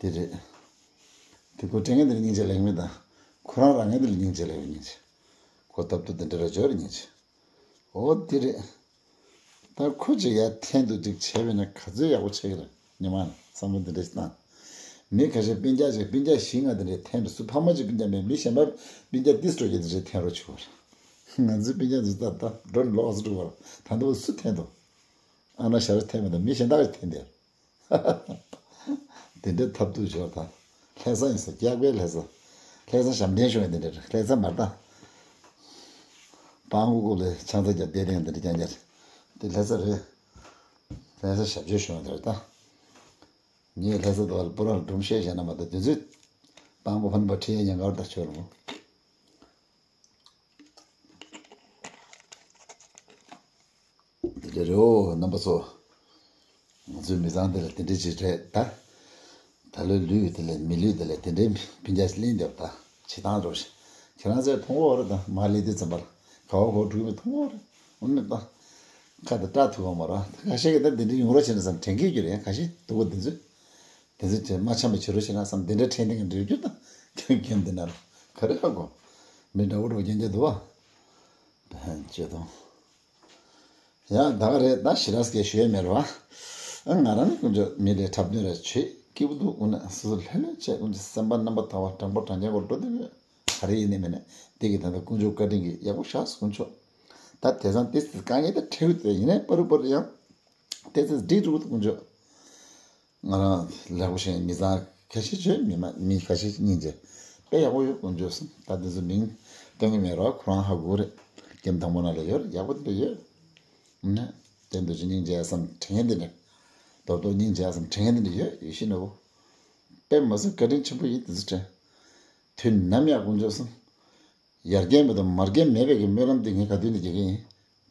དེ་རེད། དེ་ཁོ་སྤྲད་མཁན་དེ་ལ་སྙིང་རྗེ་ལེགས་མེད་དང་། ཁོ་རང་རང་ངན་དེ་ལ་སྙིང་རྗེ་ལེགས་སྙིང་རྗེ། ཁོ་སྟབས་དུ་དེ་འདྲ་ར་འབྱོར་སྙིང་རྗེ། འོ་དེ་རེད། ད་ཁོ་ཅིག་ཡར་འཐེན་དུ་ཅིག་བྱས་པས་ན་ག་ཚོད་ཡག་པོ་ཆགས་ཀྱི་རེད། ཉི་མ་ལ་བསམ་བློ་འདི་འདྲ་ཞིག་བཏང་། མི་ཁ་ཤས་སྤུན་ཀྱག་ཅིག་སྤུན་ཀྱག་བཞི་ལྔ་འདི་འདྲས་འཐེན་རུ་སུ་ཕ་མ་ཅིག་སྤུན་ཀྱག་མེད་མི་གཞན་པ་སྤུན་ཀྱག་ཏིས་སྤྲོ་རྒྱུ་འདི་འདྲས་འཐེན་རོགས་བྱུང་བ་རེད། ང་ཚོའི་སྤུན་ཀྱག་འདི་ད་ད་འགྲོ་ནས་ལོག་སུ་འགྲོ་བ་རེད། ད་འདི་བ་སུ་འཐེན་དོ། ཨ་ན་ཞར་འཐེན་མེད་ད་མི་གཞན་དག་གིས་འཐེན་དེ། དེ་འདྲའི་ཐབས་སྡུག་ཞོར་དང་། ལྷ་ས་ཡིན་ས་རྒྱག་པའི་ལྷ་ས། ལྷ་ས་ཞབས་འདྲེན་ཤོག་ཡིན་དེ་འདྲ་རེད། ལྷ་ས་མར་དང་། སྤང་གོ་ཀོ་ལས་ཆང་ས་རྒྱབ་བསྡད་དེ་འདི་འདྲ་རྐྱང་རྐྱང་རེད། དེ་ལྷ་ས་རེད། ལྷ་ས་ཞབས་ཕྱི་ཤོག་ཡིན་དེ་རེད་ད། ངས་ལྷ་ས་དུ་བར་པོ་རང་སྒྲུང་བཤད་བཤད་ན་མ་གཏོགས་དེ་ཚོས་སྤང་གོ་ཕན་པ་ཁྲི་ཡན་ཡང་གར་ད་ཆོད་རུང་། དེ་འདྲ་རེད་འོ་རྣམ་པ་ཚོ། ང་ཚོའི་མི་ཚང་དེ་ལ་དེ་འདྲ་ཅིག་རེད་ད། ད་ལོའི་ལུས་དེ་ལས་མི་ལུས་དེ་ལས་དེ་འདྲའི་སྤུན་ཀྱག་ཅིག་གླེང་བསྡད་པ་ད་བྱེད་སྟངས་རོ་ཞིག་ཁྱེད་རང་ཚོས་མཐོང་གོ་རེད་ད། མ་སླེབས་དུས་ཙམ་པ་ལ་ག་བ་གོ་འགྲོ་གི་མི་མཐོང་གོ་རེད། འོ་ནི་ད་ཁ་དེ་སྐྲག་ཐུབ་པ་མ་རེད། ཁ་ཤས་ཀྱིས་ད་དེ་འདྲ་ཡོང་རོགས་བྱེད་ན་བསམ་དྲན་གྱི་ཡོད་རེད། ཁ་ཤས་སྡུག་པོ་དེ་ཚོས། དེ་ཚོ་བྱས་མ་འཆམ་པ་བྱེད་རོགས་བྱེད་ན་བསམ་དེ་འདྲ་དྲན་དེ་འདྲ་འགྲིག་རྒྱུ་དང་། ཁྱོད་ཁྱོད་འདི་ན་ར་ག་རེ་ཧ་གོ། མི་འདྲ་བོ་འགྲོ་རྒྱུ་འདི་འདུག་བ། ཕན་ཆེ་དང་། ཡ་ད་ག་རེད་ད། ཞེ་དྲག་སྐད་ཤོད་མེད་ར་བ། ང་རང་ནི་དཀོན་མཆོག་མི་ལས་འཁྲབ་སྟོན་ར་བྱེད་སྐྱིད་པོ་འདུག་འོ་ན་སོ་སོ་ལྷོད་ལྷོད་བྱས་དཀོན་མཆོག་སེམས་པ་རྣམ་པ་ཐར་བ་དྲང་པོ་དྲང་རྐྱང་སྐོར་འགྲོ་དེ་མོད། ག་རེ་ཡིན་ནི་མིན་ནི་དེ་གི་ད་ལྟ་དཀོན་མཆོག་བཀའ་དྲིན་གྱིས་ཡག་པོ་བཞག་སོང་མཆོག་ད་དེང་སང་ཏིས་ཏིས་དཀའ་ངལ་དེ་འཕྲད་ཡོད་དེ་ཡིན་ནའི་པ་རུ་པ་རུ་ཡང་ཏིས་ཏིས་འགྲིག་འགྲོ་གི་འདུག་དཀོན་མཆོག་ང་རང་ལེགས་པོ་ཞིག་མི་ཚང་ཁ་ཤས་བྱོས་མི་མ་མི་ཁ་ཤས་སྙིང་རྗེ་དཔེ་ཡག་པོ་ཡོད་དཀོན་མཆོག་གསུམ། ད་དེ་ཚོ་མིང་སྟོན་གི་མེད་རོགས་ཁོ་རང་ཧ་གོ་རེད། ཀེམ་དང་པོ་ན་ལ་ཡོད་རེད། ཡག་པོ་དེ་འདྲ་ཡོད། ནས་དེ་འདུག་ཅི་སྙིང་རྗེ་བསམ་དྲན་མཁན་དེ་འདྲ། རྡོག་རྡོག་སྙིང་རྗེ་བསམ་དྲན་མཁན་དེ་འདྲ་ཡོད་ཡོད་ཤི་ནོ། དཔེ་མ་སྲིད་བཀའ་དྲིན་ཆེན་པོ་ཡིན་དེ་ཚོ་དྲན། དུས་ནམ་ཡང་དཀོན་མཆོག་གསུམ། ཡར་རྒྱས་མེད་དང་མར་རྒྱས་མེད་པའི་གི་སྨོན་ལམ་འདི་ངས་ག་དུས་ནས་རྒྱག་གི་ཡིན།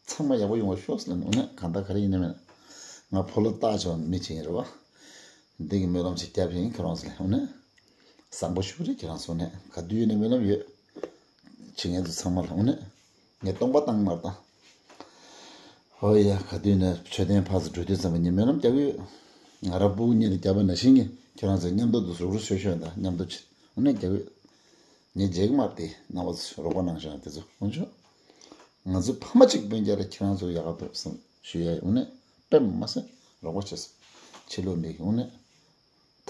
ཚང་མ་ཡག་པོ་ཡོང་བ་ཤོག་ཟེར་ནས་འོ་ན་གང་ལྟར་ག་རེ་ཡིན་ན་མིན་ན། ང་ཕོ་ལོ་བཏགས་ཆོག་མི་ཅིག་ཡིན་རེད་བ། འདི་གི་སྨོན་ལམ་ཞིག་བརྒྱབ་ཡིན་ཁྱོད་རང་ཚོ་ལ་འོ་ན། བཟང་པོ་ཞུ་རེད་ཁྱེད་རང་ཚོ་ནས་ག་དུས་ནས་སྨོན་ལམ་ཡོད། ཅི་ངན་དུ་ཚང་མ་ལ་འོ་ན། ངས་སྟོང་པ་བཏང་མར་བཏང་། ཧོ་ཡ་ག་དུས་ནས་མཆོད་རྟེན་ཕར་ཚུར་འགྲོ་དུས་ཙམ་པ་ཉིན་སྨོན་ལམ་རྒྱག་གི་ཡོད། ང་རང་སྤུ་གུ་གཉིས་ལ་བརྒྱབ་པ་ནང་བཞིན་གྱི་ཁྱེད་རང་ཚོས་མཉམ་དུ་འདུག་ཟུག་རུ་སོས་ཤོས་དང་མཉམ་དུ་ཆེ་འོ་ན་རྒྱག་གི་ཡོད། ངས་བརྗེད་ཀྱི་མ་རེད་དེ་རྣམ་པ་ཚོས་རོགས་པ་གནང་ཤོག་དེ་ཚོ་དཀོན་མཆོག་ང་ཚོའི་ཕ་མ་གཅིག་སྤུན་ཀྱག་ལ་ཁྱེད་རང་ཚོ་ཡག་པ་འདུག་བསམ་ཞུ་ཡ་ཡོང་ནས་དཔེ་མ་སྲིད་རོགས་པ་བྱས་སོང་། ཕྱི་ལོགས་མི་གི་ཡོང་ནས་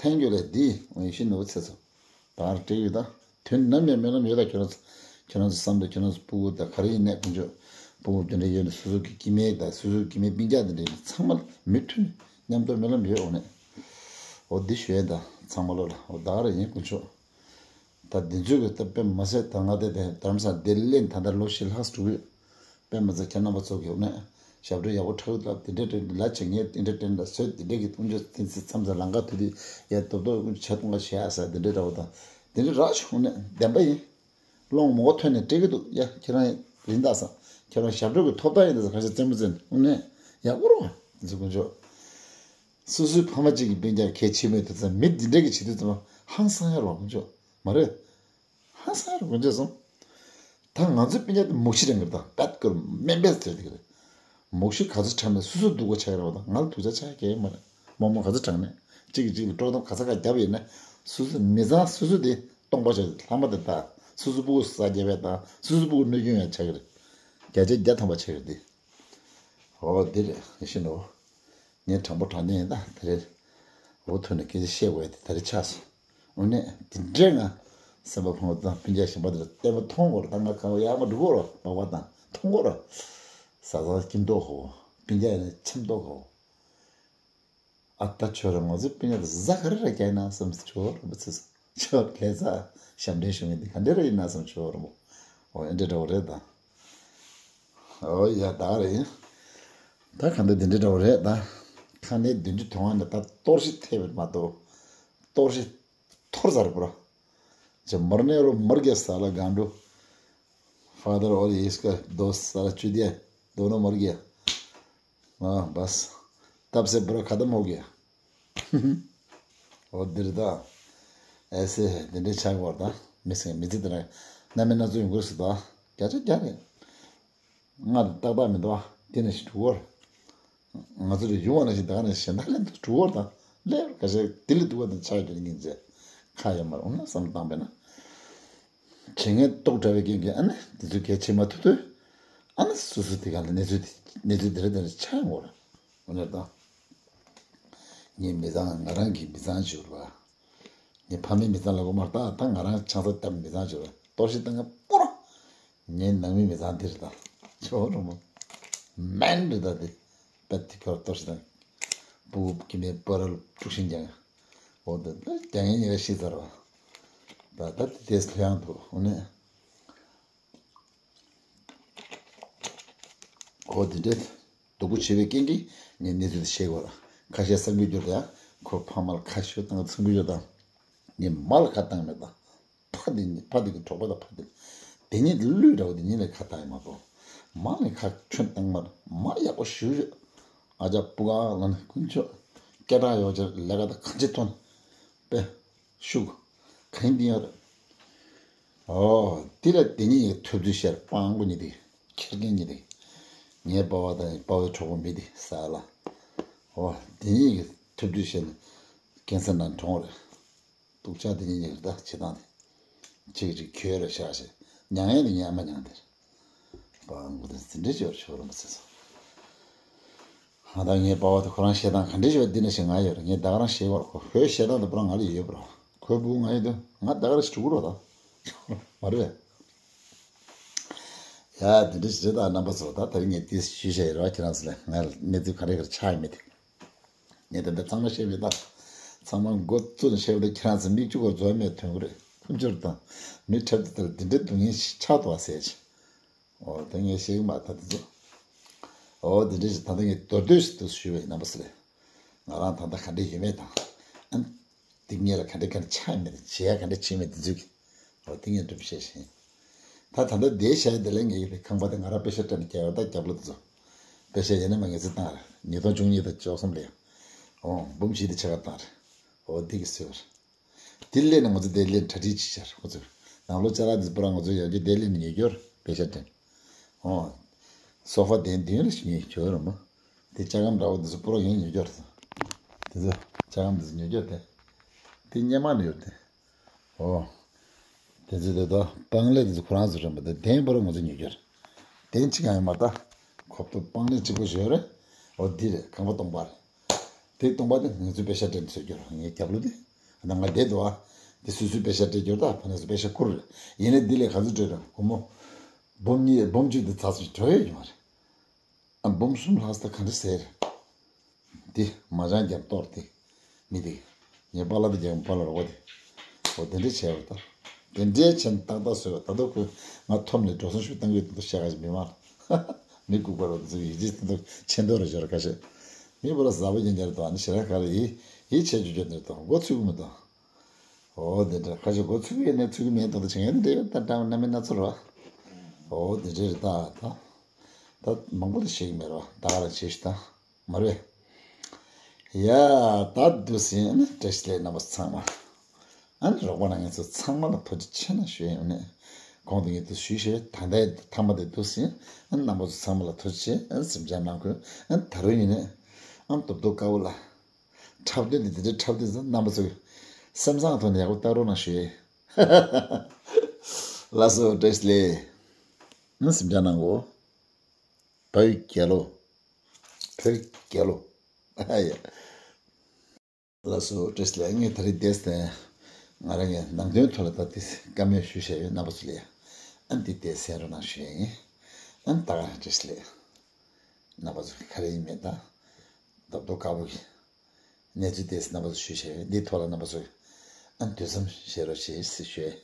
ཐན་རྒྱུ་ལས་འདི་འོན་ཤི་ནོར་ཚེ་ཚོ་ད་ར་སྤྲད་ཡོད་ད། དོན་ནམ་ཡང་སྨོན་ལམ་ཡོད་ད་ཁྱེད་རང་ཚོ་ཁྱེད་རང་ཚོ་བསམ་དུ་ཁྱེད་རང་ཚོ་སྤུ་གུ་ད་ག་རེ་ཡིན་ནས་དཀོན་མཆོག་སྤུ་གུ་དེ་འདྲ་ཡོད་ནས་སོ་སོ་གི་སྐྱེ་དམན་ད་སོ་སོ་གི་སྐྱེ་དམན་སྤུན་ཀྱག་དེ་འདྲ་ཡིན་ཚང་མ་མུ་མཐུད་ནས་མཉམ་དུ་སྨོན་ལམ་ཡོད་འོ་ནས། འོ་འདི་ཞུ་ཡ་ད་ཚང་མ་ལོ་ལ་འོ་ད་ག་རེ་ཡིན་དཀོན་མཆོག་ད་འདི་ཚོས་གི་ད་དཔེ་མ་ཟད་ད་ང་དེ་དེ་དྷ་རམ་ས་ལ་བདེ་ལེགས་ད་ལྟ་ལོ་ཕྱེད་ལྷག་འགྲོ་གི་ཡོད། དཔེ་མ་ཟད་ཁྱེད་རྣམ་པ་ཚོ་གི་འོ་ན་ཞབས་བྲོ་ཡག་པོ་འཁྲབ་ལབ་དེ་འདྲ་དྲན་ལ་བྱེད་ངས་དེ་འདྲ་དྲན་ལ་བཟོས་དེ་འདྲ་གི་དཀོན་མཆོག་བསྟན་སྲིད་མཚམས་སུ་ལང་ཀ་དུ་དུ་ཡ་རྡོབ་རྡོབ་ཀུན་བྱ་གཏོང་ག་བྱེད་ཨ་ས་དེ་འདྲ་འདྲ་བོ་དང་དེ་འདྲ་རག་བྱུང་ནས་བདེན་པ་ཡིན། སློང་མོ་ཐོན་ནས་སྤྲད་གི་འདུག་ཡ་ཁྱེད་རང་རིན་དག་ས་ཁྱེད་རང་ཞབས་བྲོ་གི་ཐོབ་ཐང་ཡིན་ད་ས་ཁ་ཤས་རྩེད་མོ་རྩེ་ནས་འོ་ན་ཡག་པོ་རོགས་དེ་ཚོ་དཀོན་མཆོག་སོ་སོའི་ཕ་མ་གཅིག་གི་སྤུན་ཀྱག་གལ་ཆེ་མོད་དུ་ཙམ་མི་འདི་འདྲ་གི་བྱེད་དུས་ཙམ་ཧང་སང་ཡ་རོགས་དཀོན་མཆོག་མ་རེད། ཧང་སང་རུ་འཇོག་སོང་། ད་ང་ཚོའི་སྤུན་ཀྱག་དེ་མོག་ཤི་རང་གི་དང་པད་ཀར་སྨན་པས་ཟེར་དེ་གི་རེད། མོག་ཤི་ག་ཚོད་དྲངས་ནས་སུ་སུ་སྡུག་པོ་ཆགས་ཀྱི་རེད་བ་དང་ང་ལ་སྡུག་ཅག་ཆགས་ཀྱི་མ་རེད། མོག་མོག་ག་ཚོད་དྲངས་ནས་གཅིག་གིས་གཅིག་ལ་དཀྲོག་གཏམ་ག་ཚ་ག་བརྒྱབ་ཡིན་ན་སུ་སུ་མི་ཚང་སུ་སུ་དེ་སྟོང་པ་ཆགས་ཀྱི་ལྷག་མ་དེ་ད་སུ་སུ་སྤུ་གུ་ས་རྒྱབ་པའི་དང་སུ་སུ་སྤུ་གུ་གནོད་སྐྱོན་ཡང་ཆགས་ཀྱི་རེད། བརྒྱ་ཆ་བརྒྱ་ཐམ་པ་ཆགས་ཀྱི་རེད་དེ། ཨོ་དེ་རེད་ཡེ་ཤེས་ནོ། ངས་དྲང་པོ་དྲང་བདེན་ཡིན་ད་དེ་རེད། འུ་ཐུག་ནས་སྐད་ཆ་བཤད་དགོས་ཡ་དེ་དེ་རེད་ཆགས་སོང་། དངོས་གནས་དེ་འདྲས་ང་སེམས་པ་ཕངས་པ་དང་སྤུན་ཀྱག་གཞན་པ་དེ་ལ་བལྟས་པ་མཐོང་དགོས་རེད་ད་ང་གང་ཡག་མ་འགྲུབ་གོ་རོ་སྦག་སྦག་དང་མཐོང་གོ་རོ། བཟའ་ཚང་སྐྱིད་མདོག་གོ་སྤུན་ཀྱག་ཡིན་ན་འཆམ་མདོག་གོ་ཨ་ད་ཁྱོད་རང་ང་ཚོའི་སྤུན་ཀྱག་དེ་ཟ་ག་རེ་ར་རྒྱག་ན་བསམ་སོང་ཁྱོད་རོ་བུ་ཚེ་སོང་། ཁྱོད་ལྷ་ས་ཞབས་འདྲེན་ཞུ་མཁན་དེ་ག་འདྲས་ར་ཡིན་ན་བསམ་ཁྱོད་རོ་མོ། ཨོ་ཨེ་འདྲས་འདྲ་བོ་རེད་ད། ཨོ་ཡ་ད་རེད། ད་ག་འདྲ་འདི་འདྲས་འདྲ་བོ་རེད་ད། ཁ་ནས་བདུན་ཅུ་དོན་ལྔ་ནས་ད་གཏོར་བཤིག་ཐེབས་པ་མ་གཏོགས། གཏོར་བཤིག་འཐོར་ཚར་པོ་ར། ཅེ་མར་ནས་རོ་མར་གེ་ས་ལ་གང་འགྲོ། Father और यीशु का दोस्त सारा चूतिया दोनों मर गया। हाँ बस तब से बुरा खत्म हो गया। और दिरदा ཨེ་སེ། དེ་འདྲའི་ཆགས་པར་ད། མི་སེང་མི་ཚེ་འདི་ན་རྣམ་སྨིན་སྣ་ཚོགས་ཡོང་གི་རེད་ཟེར་ད། བརྒྱ་ཆ་བརྒྱ་རེད། ང་ཏག་ཏག་མི་འདུག་ཨ། དེ་ནས་ཞིག་འགྲོ་གི་རེད། ང་ཚོ་རེ་ཡོང་བ་ན་ཞིག་ད་ག་ནས་གཞན་དག་ལས་འགྲོ་གི་རེད་ད། ལས་ཁ་ཤས་དེ་ལས་སྡུག་པ་དང་ཆགས་རྒྱུ་ཡིན་ཟེར། ཁ་ཡོད་མ་རེད། འོ་ན་བསམ་བློ་བཏང་པས་ན། བྱེད་ངན་རྟོག་བྲལ་བའི་རྐྱེན་གྱིས་ཨ་ནི་དེ་ཚོའི་གལ་ཆེ་མ་ཐུབ་དུས། ཨ་ནི་སོ་སོ་དེ་ག་ལ་གནས་ཚུལ་དེ་གནས་ཚུལ་དེ་རེ་དེ་རེ་ཆགས་ཡོང་གི་རེད། འོ་ན་ད། ངའི་མི་ཚང་ང་རང་གི་མི་ཚང་ཞིག་རེད་པ། ངའི་ཕ་མའི་མི་ཚང་ལ་གོ་མ་ད་ད་ང་རང་ཆང་ས་བཏབ་མི་ཚང་ཞིག་རེད། གཏོར་བཤིག་བཏང་ང་པོ་ར། ངའི་ནང་མི་མི་ཚང་འདིར་ད། ཆོ་རུ་མོ། མན་རེད་ད་དེ། པད་དེ་ཁོར་གཏོར་བཤིག་བཏང་། སྤུ་གུ་སྐྱེ་མེད་པ་ར་དཀྲུག་ཤིང་རྒྱག་འོ་ད་ད་རྒྱག་ངན་ཉེ་ར་ཤི་ཚར་བ། ད་ད་དེ་དེས་ལྷོད་ཡང་འདུག་འོ་ནས། ཁོ་དེ་འདྲའི་སྡུག་པོ་བྱས་པའི་རྐྱེན་གྱིས་ངས་གནས་ཚུལ་དེ་ཤེས་དགོས་ལ། ཁ་ཤས་གསར་འགོད་རྒྱུར་ཡང་ཁོ་ཕ་མ་ལ་ཁ་ཤོད་བཏང་གསར་འགོད་རྒྱུར་དང་། ངས་མ་ལ་ཁ་བཏང་མེད་དང་། ཕ་དེ་ཉིད་ཕ་དེ་གི་གྲོགས་པོ་དང་ཕ་དེ། དེ་ཉིད་ཀླུ་འདྲ་བོ་དེ་ཉིད་ལ་ཁ་བཏང་ཡོད་མ་གཏོགས། མ་ནས་ཁ་ཁྲོན་བཏང་མར་མ་ཡག་པོ་ཞུ་ཡོད། ཨ་ཅག་སྤུ་ག་ལ་ནི་དཀོན་མཆོག་སྐད་གྲགས་ཡོད་ཅེས་ལས་ཀ་དང་གང་ཅི་ཐོན། པས། ཤུགས། གང་དེ་ཡོད་རེད། ཨོ། དེ་ལ་དེ་ཉིད་ཀྱི་ཐུབ་ཚུལ་ཤར་སྤང་པོ་ཉིད་དེ། ཁེར་རྐྱང་ཉིད་དེ། ངའི་པ་ཕ་དང་པ་ཕའི་གྲོགས་པོ་མི་དེ་ས་ལ། ཨོ། དེ་ཉིད་ཀྱི་ཐུབ་ཚུལ་ཤར་ནས་ཀན་སར་ནང་གྲོངས་རེད། སྡུག་ཅག་དེ་ཉིད་ཀྱི་ད་བྱེད་སྟངས་དེ། གཅིག་གཅིག་གྱོད་རེ་བཞག་བྱས། མྱང་ཡས་དེ་ཉལ་མ་མྱང་དེར། པང་གོ་དེ་འཛིན་གྲྭ་ཆོར་ཆོར་མ་ཟེར་སོང་། ཧ་ད་ངའི་པ་ཕ་དེ་ཁོ་རང་བཤད་སྟངས་ག་འདྲ་ཞིག་འདི་ན་ཞིག་ང་ཡོད་རེད། ངས་ད་ག་རང་བཤད་ཀྱི་ཡོད་རེད། ཁོ་ཁོའི་བཤད་སྟངས་དེ་པུ་ར་ང་ལ་ཡོད་པ་རེད། ཁོའི་སྤུ་གུ་ང་ཡོད་དུས་ང་ད་ག་རང་ཞིག་འགྲོ་གི་རེད་ད། མ་རེད་པས། ཡ་འདི་འདྲ་ཞིག་རེད་ད། རྣམ་པ་ཚོ་ད་ད་རིང་ངས་དེ་ཞུས་བཞག་ཡོད་རེད་པ། ཁྱེད་རང་ཚོ་ལ་ང་ལ་གནས་ཚུལ་ག་རེ་ག་རེ་ཆགས་ཡོད་མེད་དེ། ངས་ད་ལྟ་ཚང་མ་བཤད་པ་རེད་ད། ཚང་མ་འགོ་བཙུགས་ནས་བཤད་པ་རེད། ཁྱེད་རང་ཚོ་མིག་ཆུ་སྐོར་འཛོལ་མེད་ཐོན་གི་རེད། ཁུ་བྱུག་དང་མི་འཁྲབ་སྟེ་ལྟར་འདི་འདྲའི་སྡུག་བསྔལ་ཞིག་ཆགས་འདུག་པ་ཟེར་ཅིག་འོ་དེ་ངས་བཤད་གི་མ་ད་དེ་ཚོ། འོ་དེ་འདྲ་ཞིག་ད་ལྟ་ངས་མདོར་བསྡུས་ཤིག་ཏུ་ཞུས་པ་ཡིན། རྣམ་པ་ཚོ་ལ་ང་རང་ད་ལྟ་ག་འདྲ་ཡོད་མེད་དང་། ཨ་ནི་འདི་ངས་ལ་ག་འདྲ་ག་འདྲ་ཆགས་ཡོད་མེད་དང་། བྱེད་ཡ་ག་འདྲ་བྱེད་མེད་དེ་ཚོ་གི། འོ་དེ་ངས་སྒྲུབ་བཤད་བཞིན། ད་ད་ལྟ་བསྡད་བཞག་ཡ་དེ་ལ་ངས་ཡོད་པའི་ཁང་པ་དེ་ང་རང་པེ་ཤ་སྤྲད་ནས་བསྐྱལ་ཡོད་ད། རྒྱབ་ལོགས་དེ་ཚོ་པེ་ཤ་ཡེ་ནས་མ་ངེས་ཚེ་བཏང་རེད། ཉིས་སྟོང་བཅུ་གཉིས་དང་བཅུ་གསུམ་ལ་ཡང་། འོ་འབུམ་བཞི་དེ་ཕྱེད་ཀ་བཏང་རེད། འོ་འདི་གི་སྲོལ་རེད། དེ་སླེབས་ནས་ང་ཚོ་དེ་སླེབས་གྲ་སྒྲིག་བྱེད་ཤར་ཁོ་ཚོས། ནང་ལོགས་ཅ་ལག་དེ་ཚོ་པུ་ར་ང་ཚོ་ཡང་རྒྱུ་དེ་སླེབས་ནས་ཉོས་རྒྱུར་པེ་ཤ་སྤྲད། འོ། སོ་ཕ་དེ་མདུན་ལ་ཞིག་ཉོས་རྒྱུར་མ། དེ་ལྕགས་སྒམ་འདྲ་བོ་དེ་ཚོ་པུ་ར་ངས་ཉོས་རྒྱུར། དེ་ཚོ་ལྕགས་སྒམ་དེ་ཚོ་ཉོས་རྒྱུར་དེ། དེ་སྔོན་མ་ནས་ཡོད་དེ། འོ། དེ་ཚོ་དེ་དག་པང་ལེབ་དེ་ཚོ་ཁོ་རང་ཚོ་རེད་པ། དེ་དེང་པོ་ར་ང་ཚོ་ཉོས་རྒྱུར། དེ་གཅིག་ཡང་ཡོད་མ་རེད་ད། ཁོབ་ཏུ་པང་ལེབ་གཅིག་པོ་ཞིག་ཡོད་རེད། འོ་འདི་རེད། ཁང་པ་སྟོང་པ་རེད། དེ་སྟོང་པ་དེ་ང་ཚོས་པེ་ཤ་སྤྲད་ནས་བཟོས་རྒྱུ་རེད། ངའི་རྒྱབ་ལོགས་དེ། ད་ང་བསྡད་འདུག་ཨ། དེ་སོ་སོས་པེ་ཤ་སྤྲད་རྒྱུ་རེད་ད། ཕ་ནས་སུ་པེ་ཤ་བསྐུར་རེད། ཡིན་ནའི་འདི་ལས་ག་ཚོད་སྤྲད་རེད། སྒོར་མོ་འབུམ་གཉིས་འབུམ་གཅིག་དེ་ཚ་སུ་འགྲོ་ཡས་ཡོད་མ་རེད། ཨ་འབུམ་གསུམ་ལྷག་ས་ག་འདྲ་ཟེར། འདི་མ་ཅང་རྒྱབ་གཏོར་དེ། མི་དེ། ངའི་པཱ་ལགས་དེ་རྒྱབ་པཱ་ལགས་རོགས་པ་དེ། འོ་དེ་འདྲས་བྱས་པ་ད། དེ་འདྲས་བྱས་ནས་ཏག་ཏག་བཟོས་པ། ད་ལྟ་ཁོས་ང་ཐོབ་ནས་འགྲོ་སོང་ཞིག་བཏང་གི་ཡོད་དེ་ཚོ་བཤད་ག་ཞིག་མི་མང་། མི་ལྐུགས་པ་རོ་དེ་ཚོ་ཡིད་ཆེས་དེ་ཚོ་ཆེ་མདོག་རེ་ཤོར་ཁ་ཤས། མི་པཱ་ལགས་ཟབ་པོ་ཡིན་རྒྱུ་རེད་དོ། ཨ་ནི་ཞེ་དྲག་ག་རེ་ཡིད་ཡིད་ཆེས་རྒྱུ་རྒྱུ་འདིར་དོ་མགོ་ཚོས་གི་མི་དོ། འོ་དེ་འདྲ་ཁ་ཤས་མགོ་ཚོས་གི་ཡོད་ནས་ཚོས་གི་མེད་དོ། ད་བྱེད་མཁན་དེ་འདྲ་ཡོད་ད། འདྲ་བ་རྣམ་སྨིན་སྣ་ཚོགས་རེད་པ། འོ་དེ་འདྲ་རེད་ད་ད། ད་མང་པོ་ད་བཤད་གི་མེད་རེད་པ། ད་ག་རང་བྱེད་ཤི་ད། མ་རེད། ཡ། ད་འདུག་ཟིན་ནི་བཀྲ་ཤིས་བདེ་ལེགས་རྣམ་པ་ཚང་མ། ཨ་ནི་རོགས་པ་ནང་ངེད་ཚོ་ཚང་མ་ལ་ཐུགས་རྗེ་ཆེ་གནང་ཞུ་ཡིན་ནི། གོང་དུ་ངེད་ཚོ་ཞུས་ཞེས་ད་ལྟའི་མཐའ་མ་དེ་འདུག་ཟིན། ཨ་ནི་རྣམ་པ་ཚོ་ཚང་མ་ལ་ཐུགས་རྗེ་ཆེ། ཨ་ནི་གཟིམ་འཇག་གནང་དགོས། ཨ་ནི་ད་རུང་ཡིན་ནི། ཨ་ནི་རྡོབ་རྡོབ་དཀར་པོ་ལ། འཁྲབ་སྟོན་དེ་དེ་འདྲའི་འཁྲབ་སྟོན་ཚོ་རྣམ་པ་ཚོ་སེམས་བཟང་ཐོག་ནས་ཡག་པོ་ལྟ་རོགས་གནང་ཞུ་ཡིན། ལགས་སོ། བཀྲ་ཤིས་བདེ་ལེགས། ཨ་ནི་གཟིམ་འཇག་གནང་གོ། བོད་རྒྱལ་ལོ། བོད་རྒྱལ་ལོ། ཨ་ཡ། ལགས་སོ། བཀྲ་ཤིས་བདེ་ལེགས། ངས་ད་རེས་བལྟས་ཏེ། ང་རང་གི་ནང་དོན་ཐོག་ལ་ད་ལྟ་བཀའ་མོལ་ཞུ་བཞག་ཡོད། རྣམ་པ་ཚོ་ལ་ཡ། ཨ་འདི་བལྟས་གསན་རོགས་གནང་ཞུ་ཡ་ཡིན། ཨ་ད་ག་རང་བཀྲ་ཤིས་བདེ་ལེགས། རྣམ་པ་ཚོ་ག་རེ་ཡིན་མེད་ད། རྡོབ་རྡོབ་དཀར་པོ་གི་གནས་ཚུལ་བལྟས་ཏེ་རྣམ་པ་ཚོ་ཞུ་བཞག་ཡོད། འདིའི་ཐོག་ལ་རྣམ་པ་ཚོ་ཨ་འདུག་སེ་བཞག་རོགས་བྱེད་ཟེར་ཞུ་ཡ།